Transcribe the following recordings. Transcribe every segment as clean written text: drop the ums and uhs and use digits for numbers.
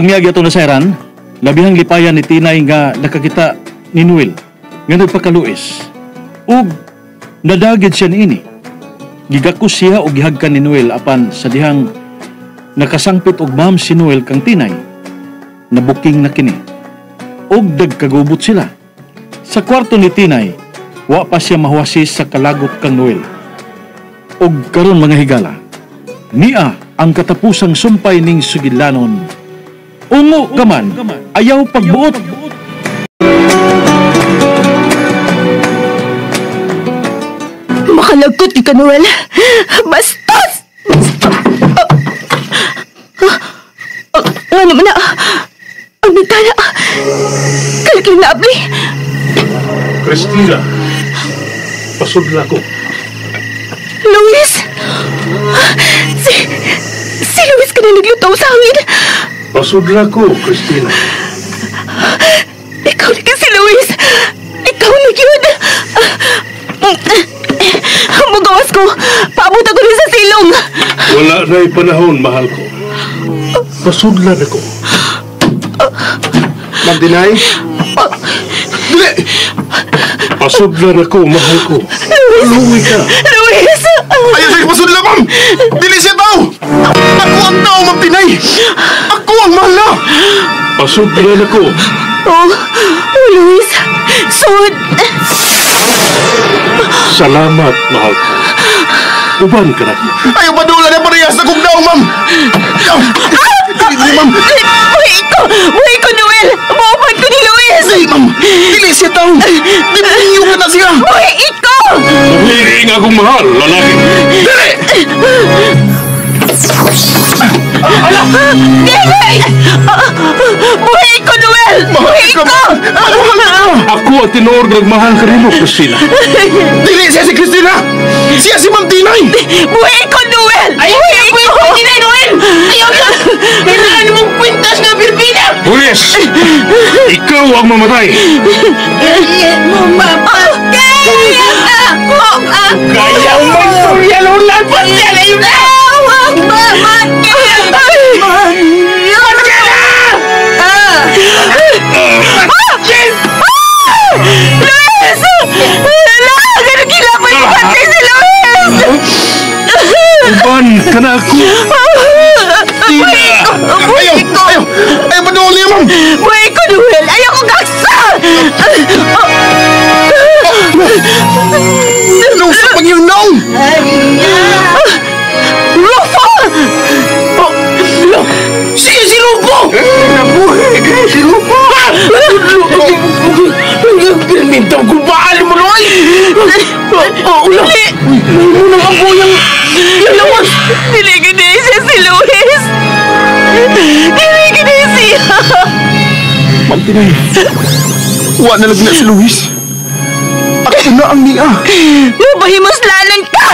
Ang miyagi atong nasayran, labihang lipayan ni Tinay nga nakakita ni Noel nga nagpakaluis. Ug nadagid siya niini. Gigakos siya og gihagkan ni Noel apan sa dihang nakasangpit og ma'am si Noel kang Tinay. Nabuking na kini. Ug nagkagubot sila. Sa kwarto ni Tinay, wa pa siya mahuwasis sa kalagot kang Noel. Ug karon mga higala, nia ang katapusang sumpay ning sugilanon. Ungo ka man, ayaw pagbuot. Makalagkot ka, Noel. Bastos! Nga naman na, ang bintana, kalikling na abli. Christina, pasudla ko. Luis! Si Luis ka na naglutaw sa hangin. Pasudla ko, Christina. Ikaw na si Luis. Ikaw na yun. Mugawas ko. Paabot ako rin sa silong. Wala na'y panahon, mahal ko. Pasudla na ko. Ma'am Tinay? Dili! Pasudla na ko, mahal ko. Luis! Luwi ka. Luis! Ayaw sa'yo pasudla, ma'am! Dili siya tao! Ako ang tao, Ma'am Tinay! Ako ang mahal na! Pasudla na ko. Oh, Luis! Sud! Salamat, mahal ko. Uban ka na. Ayaw padula na parehas na kong daw, ma'am! Dili, ma'am! Buhay ko! Buhay ko, Noel! Maupan ko ni Luis! Dili, ma'am! Dili siya tao! Demonyo ka na siya! Buhay ko! Buhiring akong mahal, lalaki! Dili! Dili! Buhay ko, Noel! Buhay ko! Ako at tinuod nagmahal ka rin mo, Christina. Dili siya si Christina! Siya si Ma'am Tinay! Buhay ko, Noel! Buhay ko! Tinay, Noel! Ayaw na! Kailangan mong kwintas nga, Birbina! Pulis! Ikaw ang mamatay! Mo mapatay! Ako! Kaya may turyal ulan! Patay! Ayaw na! Huwag mamatay! Luis! Ala! Ganun kilapay ko patay si Luis! Uban ka na ako! Buhay ko! Ayaw! Ayaw! Ayaw paduli, ma'am! Buhay ko, Noel! Ayaw ko gaksa! Nusap ang iyong naong! Rufo! Siya si Rufo! Nabuhi! Si Rufo! Pirmintaw ko ba? Alam mo, Roy? Ulo! Munang ang buyang lawas! Dili siya si Luis! Dili siya! Ma'am Tinay, wa na lang na si Luis. Ako na ang niya. Mabahimuslanan ka!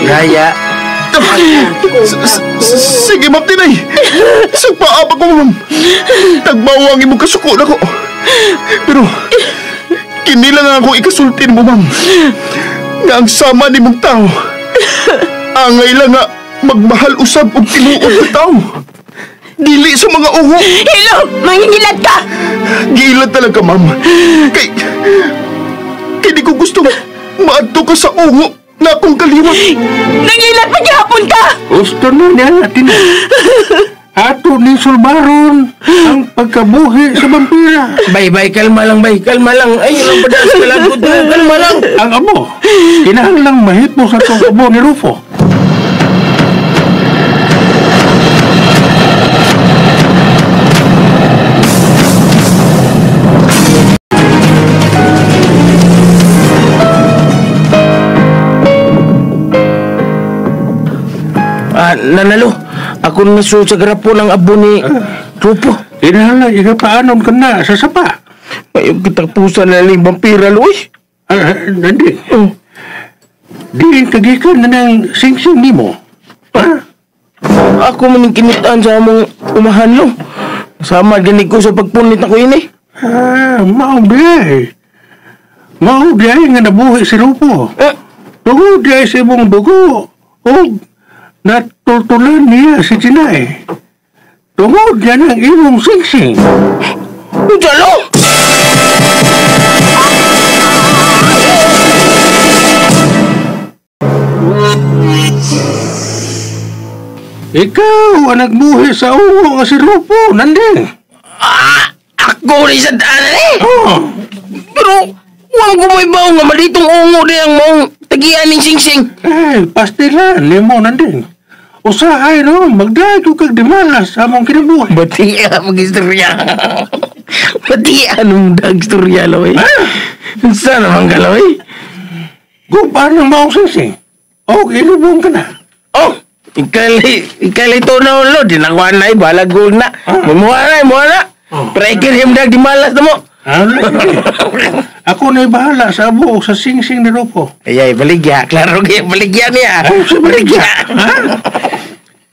Gaya. Sige, Ma'am Tinay. Sa paabag ko, ma'am. Tagbawa ang imong kasuko na ko. Pero, kini lang ako ikasultin mo, ma'am. Nga ang sama ni mong tao. Angay lang nga magmahal usab og tinuod na tao. Dili sa mga uho. Hello! Mangingilad ka! Giilad talaga, ma'am. Kay di ko gusto maadto ka sa uho na akong kaliwat. Nangilat paghihapon ka! Gusto na niya natin. Ato ni Sulbaron ang pagkabuhi sa vampira. Bay, bay, kalma lang, bay. Kalma lang. Ay, yun ang padaas kalagod mo. Kalma lang. Ang amo, kinahanglang mahitmo sa itong abo ni Rufo. Nanalo, ako nasuod sa garapon ang abo ni Rufo. Kinahanglan, ikapaanon ka na sa sapa. Mayong kitapusan na lang vampira, Luis. Hindi. Di kagikan na ng singsing ni mo. Ha? Ako maning kinitaan sa among umahan, lo. Sama gani ko sa pagpunit ako ini. Mao biyay. Mao biyay nga nabuhi si Rufo. Tungod biyay sa imong dugo. O Natultulan niya si Tinay. Tungod niya ng imong singsing. Jalo! Ikaw ang nagbuhi sa ungo nga si Rupo, Nanding. Ah, ako ni sa daan eh. Oh. Pero, huwag ko may baong nga malitong ungo di ang maong tagian ng singsing. Eh, pastilan ni mo, Nanding. Usahay no, magdaig ko kag dimalas sa among kinabuhi. Bati ka mag-istorya. Bati anong dag-istorya, Loy. Saan naman ka, Loy? Gupaan ng maong singsing. O, ilubong ka na. Oh, ikalito na ulo. Dinakuha na, balagol na. Muha na, muha na. Pero ikirim dag dimalas na mo. Ako na'y bahala sa abo sa singsing ni Rupo. Ay, baligya. Klaro kayo, baligya niya. Ay, si baligya.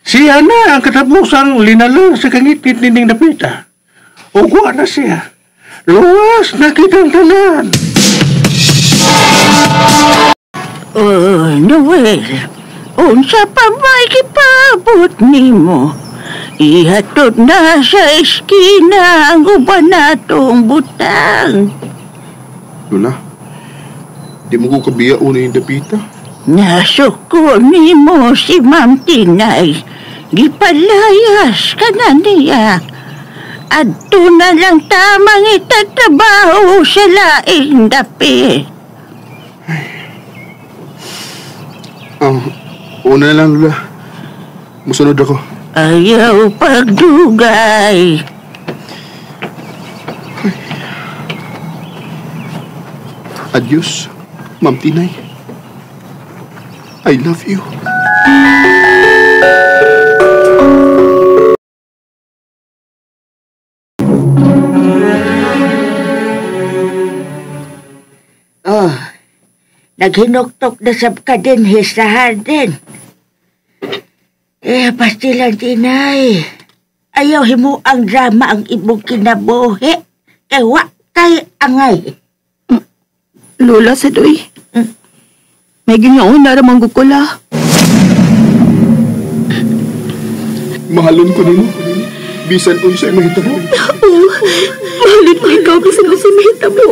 Siya na ang katapusang linalang sa kangitngit ninding dapita. Ugwa na siya. Luwas na kitang tanan. Oh, Noel. Unsa pa ba ikipabot nimo? Ihatod na sa eskina ang uban natong butang. Lola, di mo ko kabiya una yung dapita. Nasuko nimo si Ma'am Tinay. Gipalayas ka na niya. Adto na lang tamang itatrabaho sa laing dapit. Una lang, Lola. Musunod ako. Ayaw pagdugay. Adios, Ma'am Tinay. I love you. Oh, naghinuktok na sab ka din sa hardin. Eh, pastilan, Tinay. Ayaw himo ang drama ang imong kinabuhi. Kay wa kay angay. Lola, sa doy. May ginyaon na ramang gukula. Mahalon ko nimo. Bisan unsay mahitabo. Oo, mahalon ko ikaw bisan unsay mahitabo.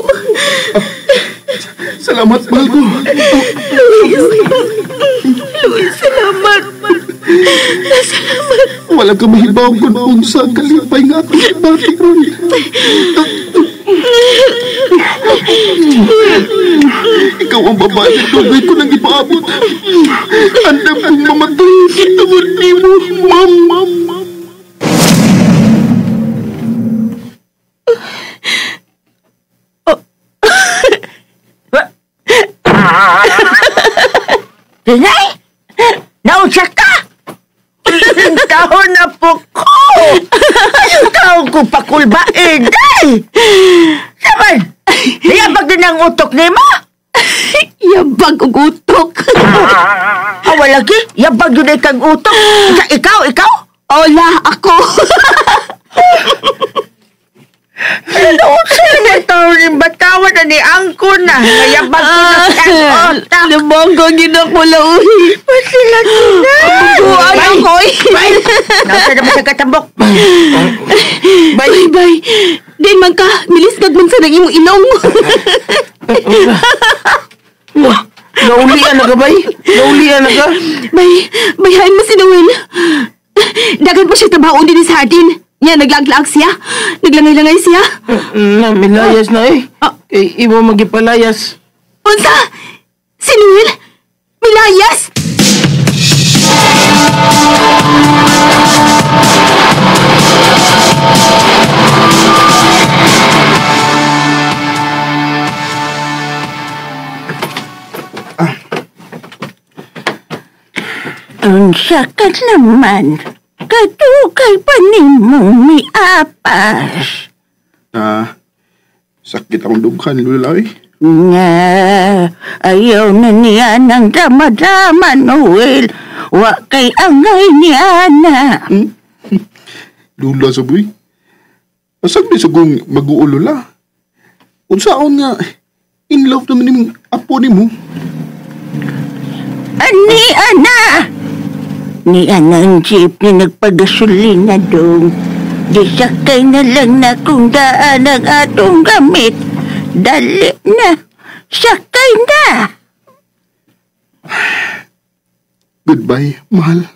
Salamat, mahal ko. Luis, Luis, salamat. Salamat. Wala ka mahibaw kung unsa ang kalipay nga akong ibati ron. Ikaw ang babae na dugay ko nang ipaabot. Andam kong mamatay. Tungod nimo, ma'am, ma'am, ma'am. Tinay! Naunsa ka! Taon na po ko! Ayong taon ko pakulbain, day! Saman! Yabag din ang utok ni mo? Yabag og utok. Ah, walagi? Yabag yun ay kang utok? Ikaw, ikaw? Ola, ako. Naunsa na taon ni batawan na ni Angko na. Yabag ko na kang utak. Lumanggo, ginakula, uy. Pasila, Tinay! Buwan ako, eh. Nasa naman sa katambok. Bye. Bye, bye. Din man ka, milisgag man sa nang imong ilong. Wah, naulian na ka, bay? Naulian na ka? Bay, bayhain mo si Noel. Dagan pa siya trabaho din sa hardin. Niya, naglaag-laag siya. Naglangay-langay siya. Na, milayas na eh. Kay imo magipalayas. Unsa? Si Noel? Milayas? Unsa ka naman? Katukay pa nimong miapas. Sakit akong dughan, Lola, eh. Nga, ayaw na niya ng drama-drama, Noel. Wa kay angay niya na. Lula sa buhay. Asag di sa kong mag-uulula. Unsaon nga, in love naman yung apo ni mo. Ani, ana! Ni anang jeep ni nagpagasolina dong. Di sakay na lang na kung daan ang atong gamit. Dali na. Sakay na. Goodbye, mahal.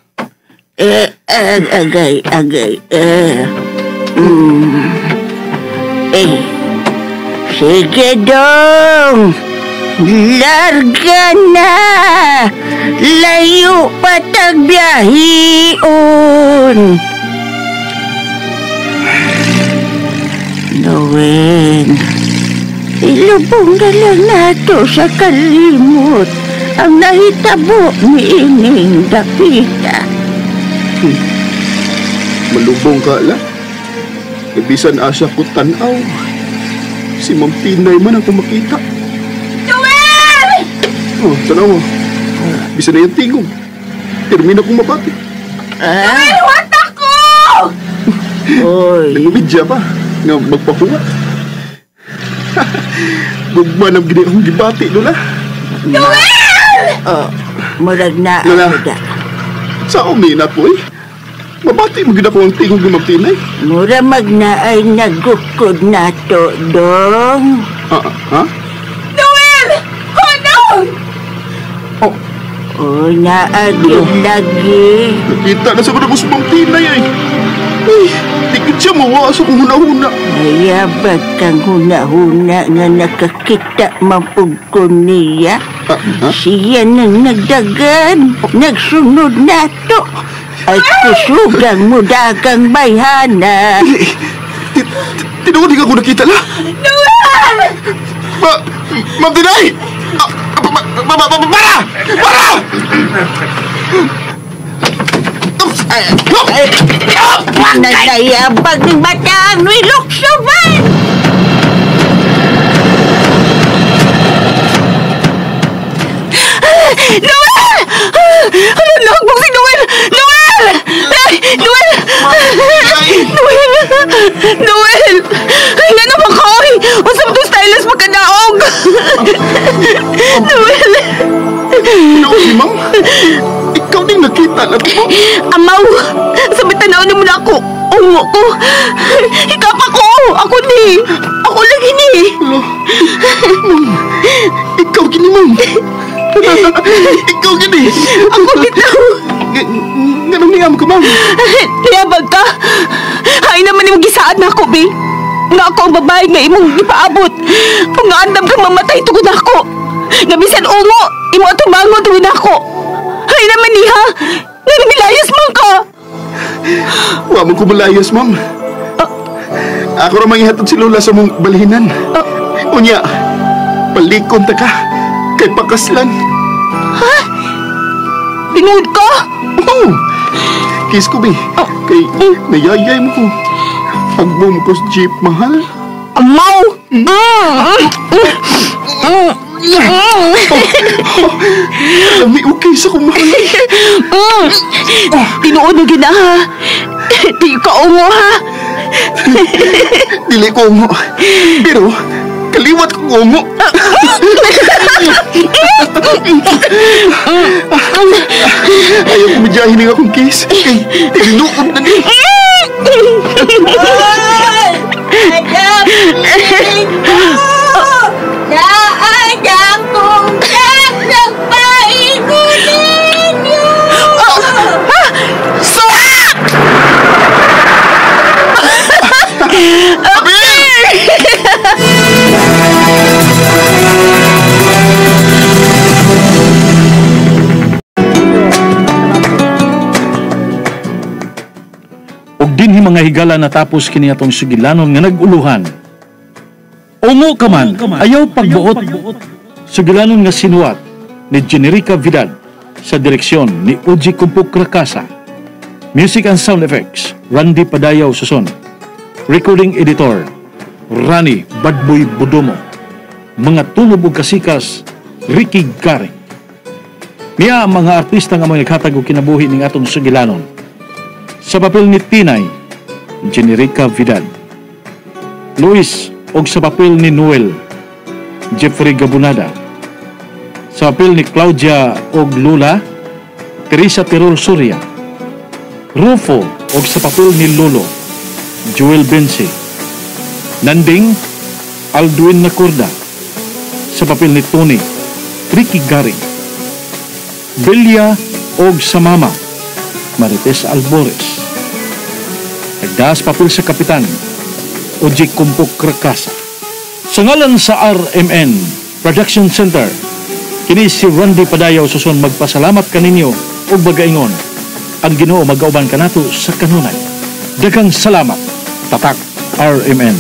Agay, agay. Sige dong. Larga na. Layo patag biyahion. Noel, ilubong na lang nato sa kalimot ang nahitabo ni ining dapita. Malubong ka la. Ibisan asa ko tanaw. Si Ma'am Tinay man ang kumakita. Noel! Oh, tanaw mo. Bisan na yung tingog. Termina kong mabati. Noel, huwag ako! Oy. Nangumidya pa. Nga magpakuha. Gugma na gini akong gibati, Lola. Noel! Oh, murag na Lola. ako da. Sa umina ko eh. Mabati mo gid ako ang tingog ni Ma'am Tinay. Mura magnaay nagukod na to, dong. Ha? Noel! Oh, no! Oh, Oh, naagid lagi. nakita na sa ko si Ma'am Tinay ay. Ay, di gid siya mawa sa kong huna-huna. Mayabag kang huna-huna nga nakakita mampug ko niya. Ha? Siya nang nagdagan, nagsunod na to. Ay kusugang mudagang bayhana. Tinuod di ka ko nakita la. Noel! Ma'am Tinay! Para! Para! Nagayabag ng batang niluksuban! Noel! Ano nagbong si Noel? Noel! Ay, Noel! Noel! Noel! Ay, nga naman ka, oy! Usap to stylist magkadaog! Noel! Noel, si Ma'am? Ikaw din nakita na ko. Amaw! Sabi tanaw ni mo na ako. Ungo ko. Ikaw pa ko. Ako ni. Ako lang ini. Hello. Ma'am, ikaw gini, Ma'am. Ikaw gini. Ako bitaw. Ganun niyam ka, Ma'am. Niyabag ka. Hay naman imong gisaad na ako, be. Nga ako ang babae nga imong gipaabot. Kung nga andam kang mamatay tungod ako. Nga bisan ungo, imo atong bangon tungod ako. Hay naman niha. Nga namilayas man ka. Wa man ko malayas, Ma'am. Ako ra mangihatod si Lola sa mong balhinan. Unya, palikon ta ka. Kay pakaslan. Ha? Tinuod ka? Oo. Kiss ko, be. Kay nayayay mo ko. Agbom ko sa jeep, mahal. Amaw! Lami, okay sa kong mahal. Tinuod mo gina, ha? Di ka ungo, ha? Dili ko ungo. Pero, kaliwat ko ungo. Ayaw ko medyahin ang akong kiss. Kay, tinuod na ni. Naadang kong nagpaingon ninyo! Sak! Og dinhi mga higala natapos kini atong sugilanon nga nag-uluhan. Ungo ka man, ayaw pagbuot. Sugilanon nga sinuwat ni Generica Vidal sa direksyon ni Uji Kumpuk Rakasa. Music and sound effects, Randy Padayaw Suson. Recording editor, Rani Badboy Budomo. Mga tunob ug kasikas, Ricky Garing. Niya ang mga artista nga mga naghatag og kinabuhi ning atong sugilanon. Sa papel ni Tinay, Generica Vidal. Luis og sa papel ni Noel, Jeffrey Gabunada. Sa papel ni Claudia og Lula, Teresa Tirol Soria. Rufo og sa papel ni Lolo, Joel Bensi. Nanding, Aldwin Nacorda. Sa papel ni Tony, Ricky Garing. Belia og sa mama, Marites Albores. Nagdaas papel sa kapitan, Oji Kumpok Krakasa. Sa ngalan sa RMN Production Center, kini si Randy Padayaw suson magpasalamat kaninyo ug bagaingon. Ang Ginoo magauban kanato sa kanunay. Daghang salamat. Tatak RMN.